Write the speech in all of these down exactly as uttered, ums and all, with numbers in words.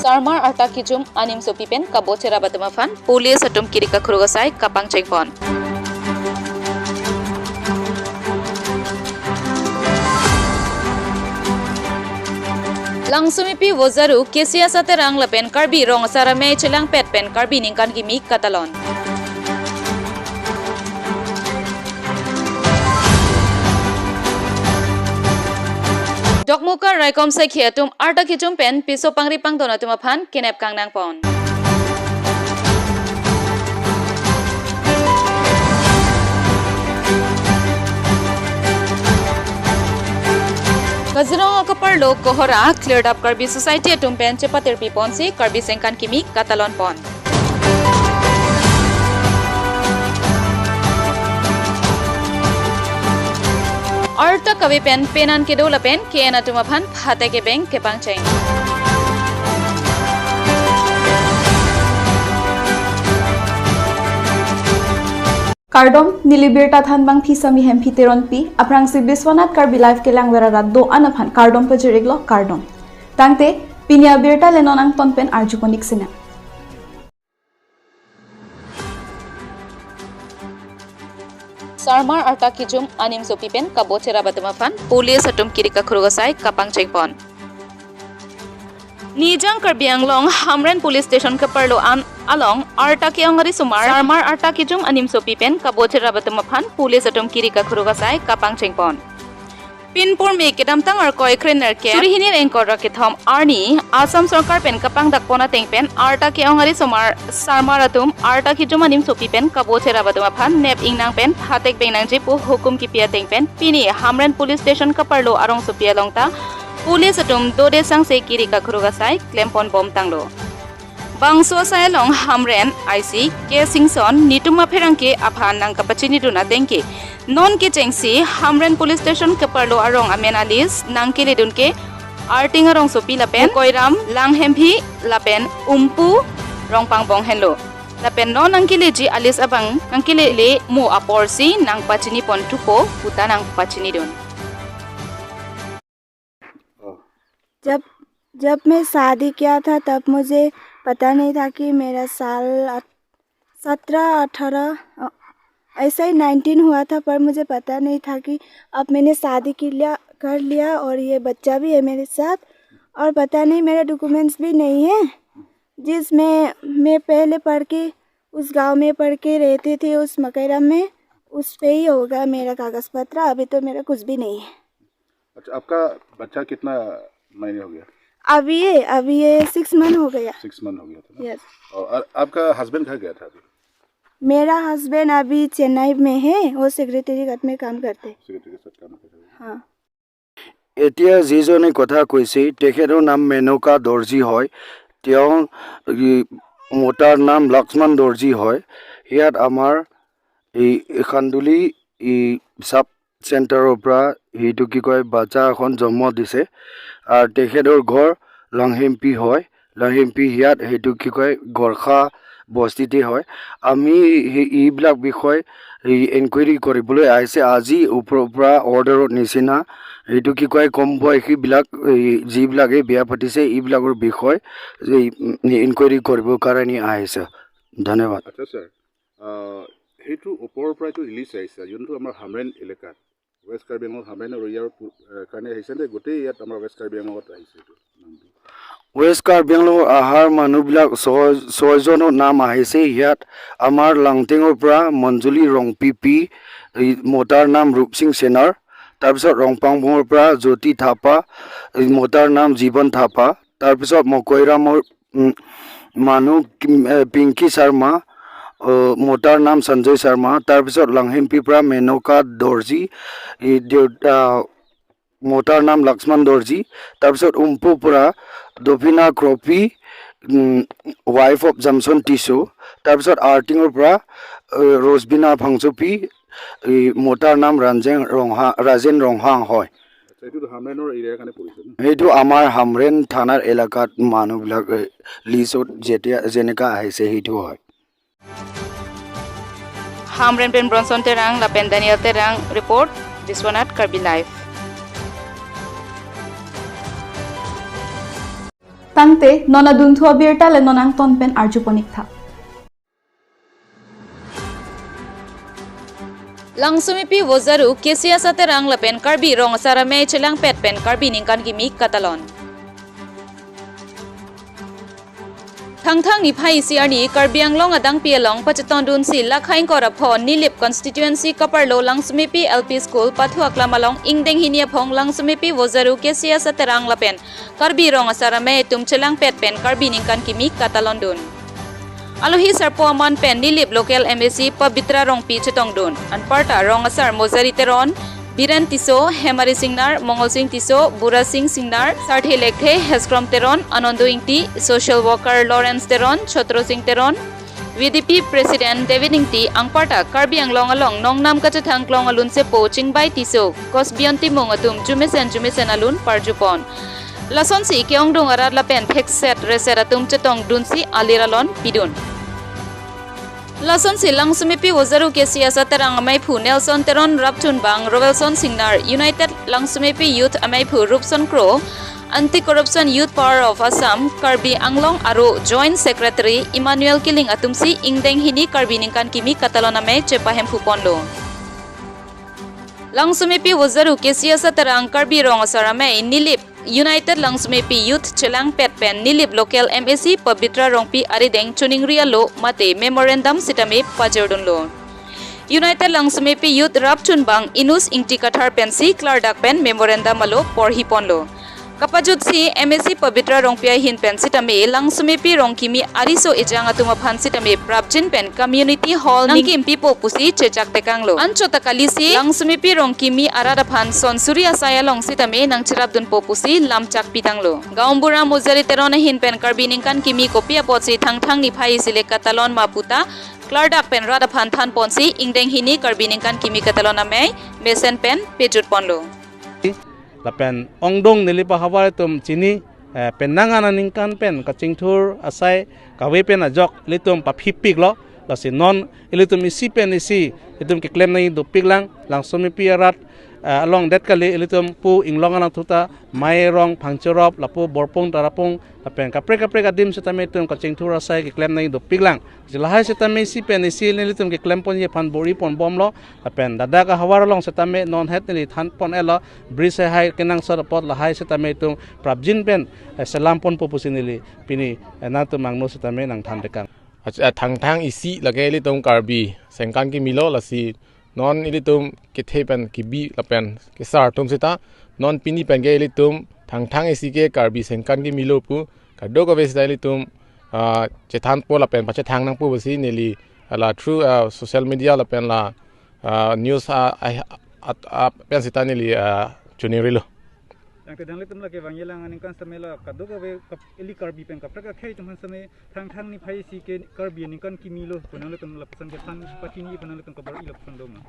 Sarmar arta kejum animsopi pen kabo cherap atum aphan police atum kiri kakruk asai kapangcheng pon. Langsumipi Vozaru, K C Asa Terang lapen Karbi Rong Asar Amei chelangpet pen Karbi Ningkan Kimi katalon. Dokmoka raikom sakhi atum arta kejum pen piso pangri pangdon atum aphan kenep kangnang pon. Kazirong akaparlo Kohora Cleared Up Karbi Society atum pen chepatirpi ponsi Karbi Ningkan Kimi katalon pon. Arta kave pen penan kedo lapen ke-en atum aphan phatek ebeng kepangcheng. Kardom, neli birta thanbang Phisami Hemphi Teronpi, aphrangsi Biswanath Karbi Live kelangver arat do-an aphan kardom pajir-iklo, kardom. Tangte, pini abirta le non angton pen arju pon-ik sinang. Sarmar arta kejum animsopi pen kabo cherap atum aphan police atum kiri kakruk asai kapangcheng pon. Nijang Karbi Anglong Hamren Police Station keparlo an along arta ke-ong arisomar Sarmar arta kejum animsopi pen kabo cherap atum aphan police atum kiri kakruk asai kapangcheng pon. Pinpur me kedamtang Arkoi krenerkep suri hini ingkoi ra kethom arni Assam Sorkar pen kapangdak pon ateng pen arta ke-ong arisomar Sarmar atum arta kejum animsopi pen kabo cherap atum aphan nep ingnang pen phatek bengnangji pu hukum kipi ateng pen pini Hamren Police Station keparlo arongsopi along ta police atum dode sangse kiri kakruk asai klempon bomtanglo. Bangso asai along Hamren I C K Singson nitum apherangke aphan nangkapachinidun ateng ke non kechengsi Hamren Police Station keparlo arong amen a-list nangkeledun ke Arting arongsopi lapen Koiram Langhemphi lapen Umpu Rongpangbong henlo. Lapen non nangkeleji a-list abang nangkelele mo aporsi nangpachini pon thupo puta nangpachinidun. जब जब मैं शादी किया था, तब मुझे पता नहीं था कि मेरा साल अठ- सत्रह अठारह, अ, ऐसा ही नाइनटीन हुआ था, पर मुझे पता नहीं था कि अब मैंने शादी कर लिया कर लिया और ये बच्चा भी है मेरे साथ। और पता नहीं, मेरा डॉक्यूमेंट्स भी नहीं है, जिसमें मैं पहले पढ़ के उस गांव में पढ़ के रहती थी, उस मकैरम में, उस पे ही होगा मेरा कागज़ पत्र। अभी तो मेरा कुछ भी नहीं है। अच्छा, आपका बच्चा कितना महीने हो गया? अभी ये अभी ये सिक्स मंथ हो गया। सिक्स मंथ हो गया था ना? यस। और आ- आपका हस्बैंड कहाँ गया था अभी? मेरा हस्बैंड अभी चेन्नई में है, वो सेक्रेटेरिएट में काम करते। सेक्रेटरी के साथ काम कर रहे हैं। हाँ। এতিয়া যিজনে কথা কৈছে, তেখেতৰ নাম মেনকা দৰ্জী হয়। তেওঁ ই, মতাৰ নাম লক্ষ্মণ দৰ্জী হয়। ইয়াত আমাৰ এই খান্দুলি এই চাব চেণ্টাৰৰ পৰা সেইটো কি কয় বাচ্চা এখন জন্ম দিছে। আৰু তেখেতৰ ঘৰ লাংহেম্পি হয়। লাংহেম্পি ইয়াত সেইটো কি কয় গৰ্খা বস্তিতে হয়। আমি সেই এইবিলাক বিষয়ে এই এনকুৱাৰী কৰিবলৈ আহিছে। আজি ওপৰৰ পৰা অৰ্ডাৰৰ নিচিনা এইটো কি কয় কম বয়সীবিলাক এই যিবিলাকে বিয়া পাতিছে এইবিলাকৰ বিষয়ে এই এনকুৱাৰী কৰিবৰ কাৰণে আহিছে। ধন্যবাদ। আচ্ছা ছাৰ, আহ, সেইটো ওপৰৰ পৰা এইটো ৰিলিজ আহিছে যোনটো আমাৰ হামৰেণ এলেকাত, ৱেষ্ট কাৰ্বি আংলং হামৰেণ আৰু ইয়াৰ পু- আহ, কাৰণে আহিছে নে গোটেই ইয়াত আমাৰ ৱেষ্ট কাৰ্বি আংলঙত আহিছে এইটো নামটো? ৱেষ্ট কাৰ্বি আংলঙৰ অহাৰ মানুহবিলাক ছয় ছয়জনৰ নাম আহিছে। ইয়াত আমাৰ লাংটেঙৰ পৰা মঞ্জুলী ৰংপিপি, এই মতাৰ নাম ৰূপসিং সেনাৰ, তাৰপিছত ৰংপাংবঙৰ পৰা জ্যোতি থাপা, এই মতাৰ নাম জীৱন থাপা, তাৰপিছত মকৈৰামৰ উম, মানুহ কিম- এ, পিংকি শৰ্মা, অ, মতাৰ নাম সঞ্জয় শৰ্মা, তাৰপিছত লাংহেম্পিৰ পৰা মেনকা দৰ্জী, এই দেউতা মতাৰ নাম লক্ষ্মণ দৰ্জী, তাৰপিছত উম্পুৰ পৰা দফিনা ক্ৰপি, উম, ৱাইফ অফ জামচন টিছু, তাৰপিছত আৰ্টিঙৰ পৰা, অ, ৰজবিনা ফাংচুপি, এই মতাৰ নাম ৰাজেন ৰংহা ৰাজেন ৰংহাং হয়। আচ্ছা, এইটো হামৰেণৰ এৰিয়াৰ কাৰণে পৰিছে ন? সেইটো আমাৰ হামৰেণ থানাৰ এলেকাত মানুহবিলাক এ, লিষ্টত যেতিয়া যেনেকা আহিছে সেইটো হয়। Hamren pen Bronson Terang lapen Daniel Terang report, Biswanath Karbi Live. Tangte, non adunthu abirta le non angton pen arjupon-ik tha. Langsumepi Vozaru K C S Terang lapen Karbi Rong Asar Amei chelangpet pen Karbi Ningkan Kimi katalon. Thangthang niphai isi arni Karbi Anglong adangpi along pachetongdunsi lakha ingkoi ra pho Nilip constituency kaparlo Langsumepi L P School pathu aklam along ingdeng hini aphong Langsumepi Vozaru K C S Terang lapen Karbi Rong Asar Amei atum chelangpet pen Karbi Ningkan Kimi katalondun. Alohi sarpo aman pen Nilip local M A C Pabitra Rongpi chetongdun. Anparta Rong Asar Mojari Teron, Biren Tisso, Hemari Singnar, Mongol Sing Tisso, Bura Sing Singnar, Sarthe Lekthe, Heskrom Teron, Anondo Ingti, social worker Lawrence Teron, Chotro Sing Teron, V D P President David Ingti, anparta Karbi Anglong along nongnam kachethang klong alun sepo Chingbai Tisso, Kosbion Timung atum jumesen jumesen alun parjupon. Lasonsi ke-ongdung arat lapen thekset reset atum chetongdunsi alir alon pidun. Lasonsi Langsumepi Vozaru K C S Terang ameiphu Nelson Teron rapchunbang Roelson Singnar, United Langsumepi Youth ameiphu Rupson Kro, Anti Corruption Youth Power of Assam, Karbi Anglong aro Joint Secretary Emmanuel Killing atumsi ingdeng hini Karbi Ningkan Kimi katalon amei chepahemphuponlo. Langsumepi Vozaru K C S Terang Karbi Rong Asar Amei Nilip United Langsumepi Youth chelangpet pen Nilip local M A C Pabitra Rongpi arideng choningri alo mate memorandum sitame pajirdunlo. United Langsumepi Youth rapchunbang Inus Ingti Kathar pensi klardak pen memorandum alo porhiponlo. Kapajutsi M A C Pabitra Rongpi ahin pen sitame Langsumepi Rongkimi ariso ejang atum aphan sitame prapjin pen community hall nangkimpipo pusi chechak tekanglo. Anchot ta kalisi Langsumepi Rongkimi arat aphan son suri asai along sitame nangcherapdunpo pusi lamchak pitanglo. Gaonbura Mojari Teron ahin pen Karbi Ningkan Kimi kopi apotsi Thangthang niphai isi le katalon ma puta klardak pen rat aphan thanponsi ingdeng hini Karbi Ningkan Kimi katalon amei mesen pen pejutponlo. Lapen ongdung neli pahavar atum chini, eh, penang aningkan pen kachingthur asai kave pen ajok ilitum paphipiklo, lasi non ilitum isi pen isi ilitum keklem nangji dopiklang. Langsumepi arat, eh, along det kali ilitum pu inglong alangthu ta Mairong, Phangchorop, lapu Borpung, Tarapung lapen kaprek kaprek adim sitame itum kachingthur asai keklem nangji dopiklang. Lasi lahai sitame isi pen isi nelitum keklemponji aphan bor-iponbomlo. Lapen ladak ahavar along sitame non het neli thanpon-etlo, bridge hai kenangsot apot lahai sitame itum prapjin pen, eh, selamponpo pusi neli pini, eh, nangtum angno sitame nangthan tekang. Ach-, eh, Thangthang isi lake ilitum Karbi Sengkan Kimilo, lasi non ilitum kethe pen kebi lapen kesar atum sita non pini pen ke ilitum Thangthang isi ke Karbi Sengkan Kimilo pu kadokave sita ilitum, ah, chethanpo lapen pachethang nangpo pusi neli la through, ah, social media lapen la, ah, news, ah, ah, ah, ah, pen sita neli, ah, choningrilo. Tangte nanglitum lake vangyelang aningkan sitame la kadokave kap-, ili Karbi pen kaprek akhei atum aphan sitame Thangthang niphai isi ke Karbi Ningkan Kimilo pu nanglitum lapuson kethan pachini pu nanglitum kabor-i lapuson doma?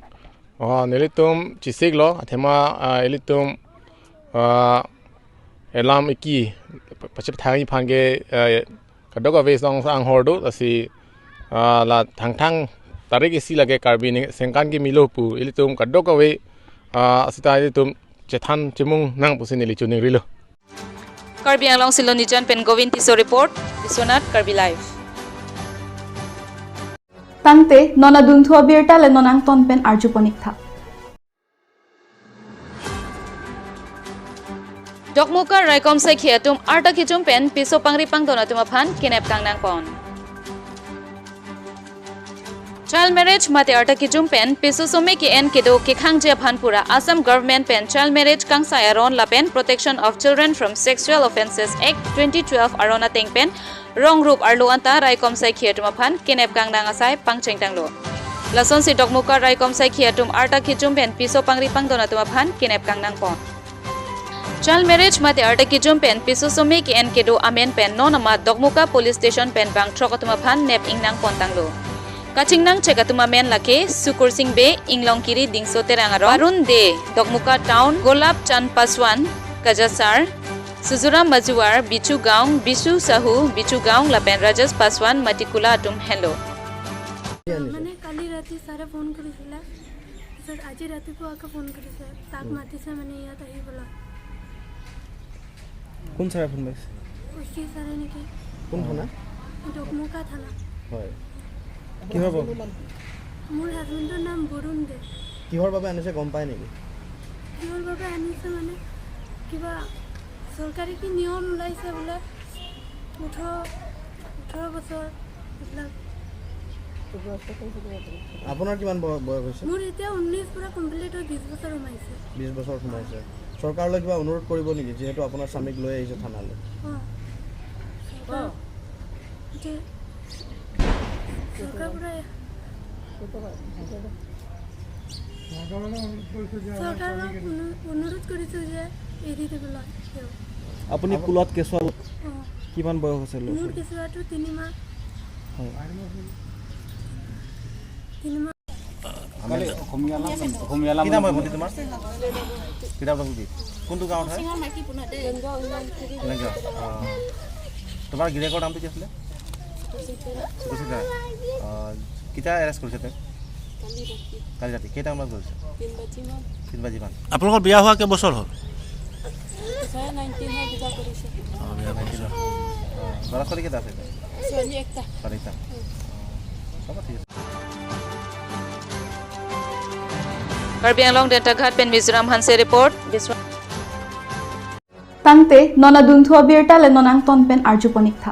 Oh, nelitum chesiklo, athema, ah, ilitum, ah, elam iki pa-, pachethang iphan ke, ah, kadokave song anghor do, lasi, ah, la Thangthang tarik isi lake Karbi Ning-, Sengkan Kimilo pu ilitum kadokave, ah, sita ilitum chethan chemung nang pusi neli choningrilo. Karbi Anglong Silonijan pen Govind Tisso report, Biswanath Karbi Live. Tangte, non adunthu abirta le non angton pen arjupon-ik tha. Dokmoka raikom saikhi atum arta kejum pen piso pangri pangdon atum aphan kenep kangnangpon. Child marriage mate arta kejum pen piso some ke-en kedo kekhangji aphan pura Assam government pen child marriage kangsai aron lapen Protection of Children from Sexual Offences Act twenty twelve aron ateng pen rong rup arlo anta raikom saikhi atum aphan kenep kangnang asai pangchengtanglo. Lasonsi Dokmoka raikom saikhi atum arta kejum pen piso pangri pangdon atum aphan kenep kangnangpon. Child marriage mate arta kejum pen piso some ke-en kedo amen pen non amat Dokmoka Police Station pen bangthrok atum aphan nep ingnangpontanglo. Kachingnangchek atum amen lake Sukursing Bey, Inglongkiri Dingso Terang aron, Barun Dey, Dokmoka Town, Golap Chand Paswan, Kajasar, Suzuram Majuar, Bichu Gaon, Bichu Sahu, Bichu Gaon lapen Rajesh Paswan, Matikula atum henlo. মানে কালি ৰাতি ছাৰে ফোন কৰিছিলে, পিছত আজি ৰাতিপুৱা আকৌ ফোন কৰিছে, তাক উম। মাতিছে মানে ইয়াত আহিবলৈ। কোন ছাৰে ফোন মাৰিছে? ছাৰে নেকি? কোন থানা? ডকমকা থানা। হয়। কিহৰ বাবে? মোৰ হাজবেণ্ডৰ নাম বৰুণ দে। কিহৰ বাবে আনিছে গম পায় নেকি? কিহৰ বাবে আনিছে মানে কিবা চৰকাৰী কি নিয়ম ওলাইছে বোলে ওঠৰ, ওঠৰ বছৰ এইবিলাক। আপোনাৰ কিমান বয়-, বয়স হৈছে? মোৰ এতিয়া ঊনৈশ পুৰা কমপ্লিট হৈ বিশ বছৰ সোমাইছে। বিশ বছৰ সোমাইছে। চৰকাৰলৈ কিবা অনুৰোধ কৰিব নেকি, যিহেতু আপোনাৰ স্বামীক লৈ আহিছে থানালৈ? অ। চৰকাৰ, যে চৰকাৰ পৰা চৰকাৰক অনু-, অনুৰোধ কৰিছো যে এৰি দিবলৈ তেওঁ। আপুনি আপ- পুলত কেঁচুৱা অ। কিমান বয়স হৈছে ল'ৰা মোৰ ছোৱালী? কেঁচুৱাটো তিনি মাহ। হয়। তিনি মাহ। কালি অসমীয়া নাম, অসমীয়া নাম কিতাপ হয় ভণ্টি তোমাৰ? কিতাপ নাম কি? কোনটো গাঁৱত হয়? লেংগাঁও। অ। তোমাৰ গিৰিয়েকৰ নামটো কি আছিলে? সুকুচিত। অ, কেতিয়া এৰেষ্ট কৰিছে তেওঁক? কালি ৰাতি। কালি ৰাতি কেইটামান বজাত কৰিছে? তিন বাজি মান। তিন বাজি মান। আপোনালোকৰ বিয়া হোৱা কেইবছৰ হ'ল? দুহেজাৰ নাইনটিন হয় বিয়া কৰিছে। অ, বিয়া কৰিছে। অ, ল'ৰা ছোৱালী কেইটা আছে এতিয়া? ছোৱালী একটা। ছোৱালী একটা। অ, হ'ব, ঠিক আছে। Karbi Anglong Dentaghat pen Mizoram Hanse report, Biswa- Tangte, non adunthu abirta le non angton pen arju ponik tha.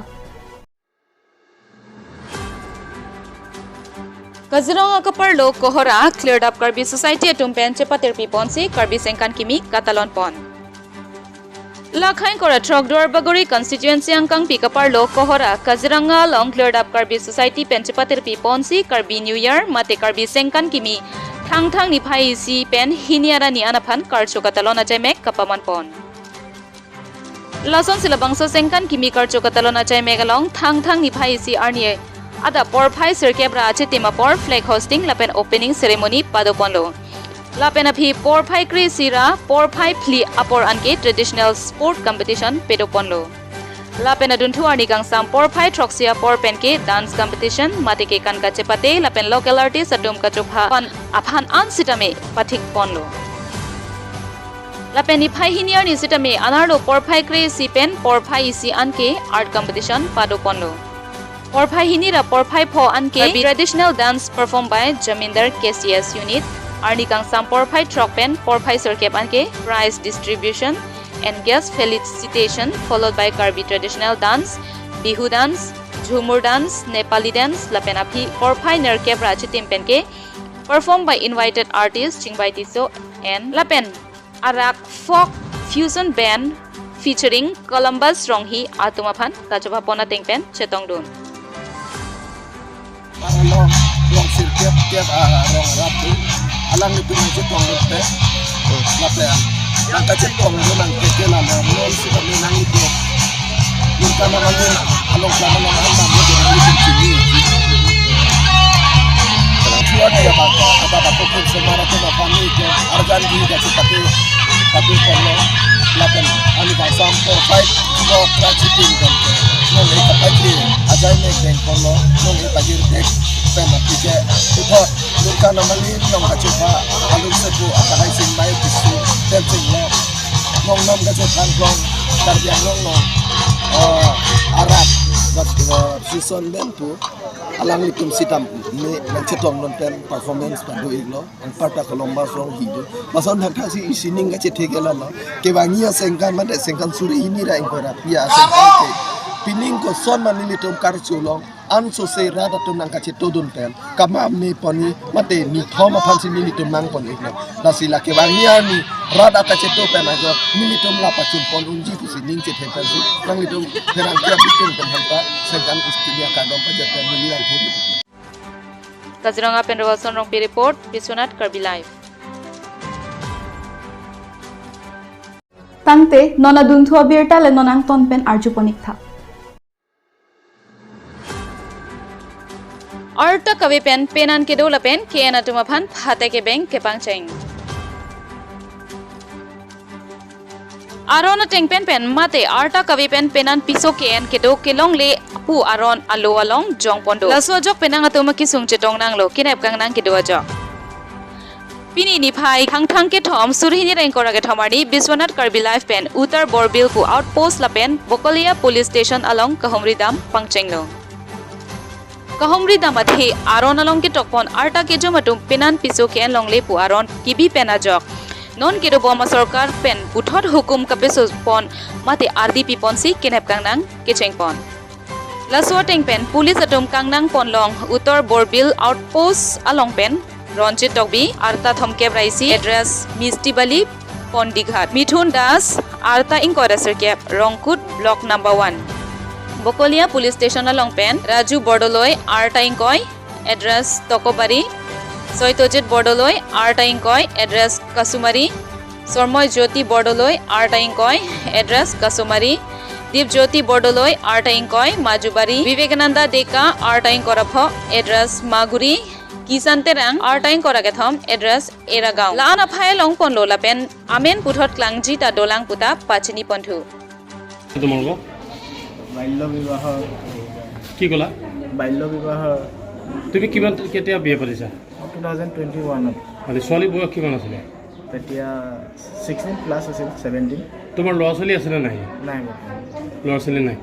Kaziranga kaparlo kohora cleared up Karbi Society atum pen chepatirpi ponsi Karbi Sengkan Kimi katalon pon. Lakhai kora throk Duarbagori constituency angkangpi kaparlo kohora Kaziranga along cleared up Karbi Society pen chepatirpi ponsi Karbi New Year mate Karbi Sengkan Kimi Thangthang niphai isi pen hini arni anaphan karcho katalon achaimek kapaman pon. Lasonsi labangso Sengkan Kimi karcho katalon achaimek along Thangthang niphai isi arni adap porphai sirkep ra achitim apor flag hoisting lapen opening ceremony pado ponlo. Lapen aphi porphai kre-isi ra porphai phli apor anke traditional sport competition pado ponlo. Lapen adunthu arni kangsam porphai throksi apor penke dance competition mate kekan kachepate lapen local artist atum kachopha pan aphan an sitame pathik ponlo. Lapen niphai hini arni sitame anerlo porphai kre-isi pen porphai isi anke art competition pado ponlo. Porphai hini ra porphai pho anke Karbi traditional dance performed by Jamindar K C S unit. Arni kangsam porphai throk pen porphai sirkep anke prize distribution and guest felicitation followed by Karbi traditional dance, Bihu dance, Jhumur dance, Nepali dance, lapen aphi porphai nerkep ra achitim penke performed by invited artist Chingbai Tisso and lapen arak folk fusion band featuring Columbus Ronghi atum aphan kachopha pon ateng pen chetongdun. Arlo rong sirkep kep arong rap alanglitum nangchetongdun te. Lapen nangkachetongdun nangkeke lalo non si kami nanglitum. Ningkan nanglitum along selama nang andam lo dengan itu sini. Kalau dia bangka ada batu pun semara tu apa ni ke arjan di dia tu tapi tapi kalau lapan ani kangsam porphai porphai chitin kan. Nong eka paji ajai me beng kalau nong eka jir beng pen api ke uthot ningkan nanglitum nong kachupha alun sepu aka hai sing mai tisu tem sing lo. Nong nong kachupha nong Karbi Anglong nong, eh, arak bat, eh, season bempu alanglitum sitame nangchetongdun pen performance pado-iklo. Anparta Columbus Ronghi do. Lason thakthak si isi ning kachethek ke lalo. Kevangji asengkan mate sengkan suri hini ra ingkoi ra pi asengkan ke. Pining koson ma nelitum karcho along ansose rat atum nangkachetongdun pen kama me pon-i mate nithom aphan si nelitum nangpon-iklo. Lasi la kevangji arni rat akacheto pen ajo nelitum la pachun pon unji pusi ning chethe pen si nanglitum pherangke abitung pen hanta sengkan istinya kadom pajat pen neli langpuri. Kaziranga pen Robertson Rongpi report, Biswanath Karbi Live. Tangte, non adunthu abirta le non angton pen arju ponik tha. Arta kave pen penan kedo lapen ke-en atum aphan phate kebeng kepangcheng. Aron ateng pen pen mate arta kave pen penan piso ke-en kedo kelongle pu aron alo along jong pondo. Laso ajok penang atum akesung chetong nanglo kenep kangnang kedo ajok. Pini niphai Thangthang kethom, suri hini ra ingkoi ra kethom arni Biswanath Karbi Live pen Uttar Borbil pu outpost lapen Bokolia Police Station along kahumri dam pangchenglo. Kahumri dam athe aron along ketokpon arta kejom atum penan piso ke-en longle pu aron kebi pen ajok non kedobom asorkar pen puthot hukum kapesopon mate ardi piponsi kenep kangnang kechengpon. Laso ateng pen police atum kangnang ponlong Uttar Borbil outpost along pen Ronjit Tokbi, arta thomkep ra isi, address Misti Bali, Pondighat. Mithun Das, arta ingkoi ra sirkep, Rongkut, block number one. Bokolia Police Station along pen Raju Bordoloi, arta ingkoi, address Tokobari. Soitojit Bordoloi, arta ingkoi, address Kasumari. Sormoi Jyoti Bordoloi, arta ingkoi, address Kasumari. Dip Jyoti Bordoloi, arta ingkoi, Majubari. Vivekananda Deka, arta ingkoi ra pho, address Maguri. Kisan Terang, arta ingkoi ra kethom, address Eragaon. La-an aphai longponlo lapen amen puthot klangji ta dolang puta pachini ponthu. তোমালোকৰ? বাল্য বিবাহ। কি ক'লা? বাল্য বিবাহ। তুমি কিমান, কেতিয়া বিয়া পাতিছা? টু থাউজেণ্ড টুৱেণ্টি ওৱানত। মানে ছোৱালী বয়স কিমান আছিলে? তেতিয়া ছিক্সটিন প্লাছ আছিল, ছেভেণ্টিন। তোমাৰ ল'ৰা ছোৱালী আছিলে নাই? নাই বৰ্তমান। ল'ৰা ছোৱালী নাই।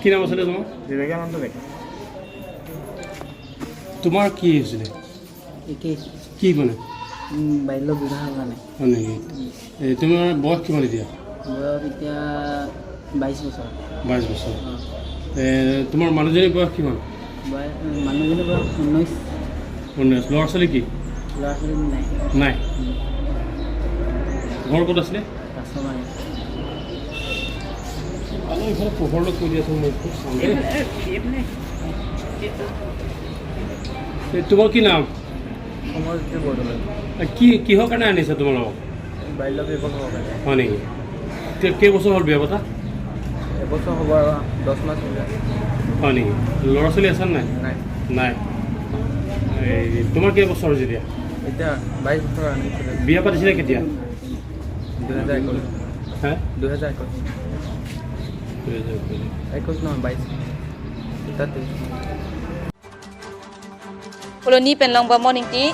কি নাম আছিলে তোমাৰ? বিবেকানন্দ ডেকা। তোমাৰ কি হৈছিলে? একেই। কি মানে? উম, বাল্য বিবাহৰ কাৰণে। হয় নেকি? উম। এ, তোমাৰ বয়স কিমান এতিয়া? বয়স এতিয়া বাইছ বছৰ। বাইছ বছৰ। অ। এ, তোমাৰ মানুহজনীৰ বয়স কিমান? বয়-, উম, মানুহজনীৰ বয়স ঊনৈছ। ঊনৈছ। ল'ৰা ছোৱালী কি? ল'ৰা ছোৱালী নাই। নাই? উম। ঘৰ ক'ত আছিলে? কাছমাৰী। আলু ইফালে পোহৰলৈ কৈ দিয়াচোন, মই খুব চাওঁ দেই। এ, তোমাৰ কি নাম? সমৰজ্যোতি বৰদলৈ। এ, কি, কিহৰ কাৰণে আনিছা তোমালোকক? বাল্য বিবাহ হোৱাৰ কাৰণে। হয় নেকি? কে-, কেইবছৰ হ'ল বিয়া পতা? এবছৰ হ'ব আৰু দহ মাহ চলি আছে। হয় নেকি? ল'ৰা ছোৱালী আছে নাই? নাই। নাই। এই, তোমাৰ কেইবছৰ হৈছে এতিয়া? এতিয়া বাইছ বছৰ আনিছিলে। বিয়া পাতিছিলা কেতিয়া? দুহেজাৰ একৈছ। হা? দুহেজাৰ একৈছ। দুহেজাৰ একৈছ। একৈছ নহয়, বাইছ। দুটা তেইছ। Colony pen Longbamon Ingti,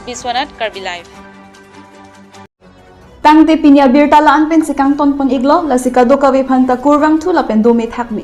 Biswanath Karbi Live. Tangte pini abirta la-an pensi kangton pon-iklo, lasi kadokave aphanta kurvangthu lapen dome thakme.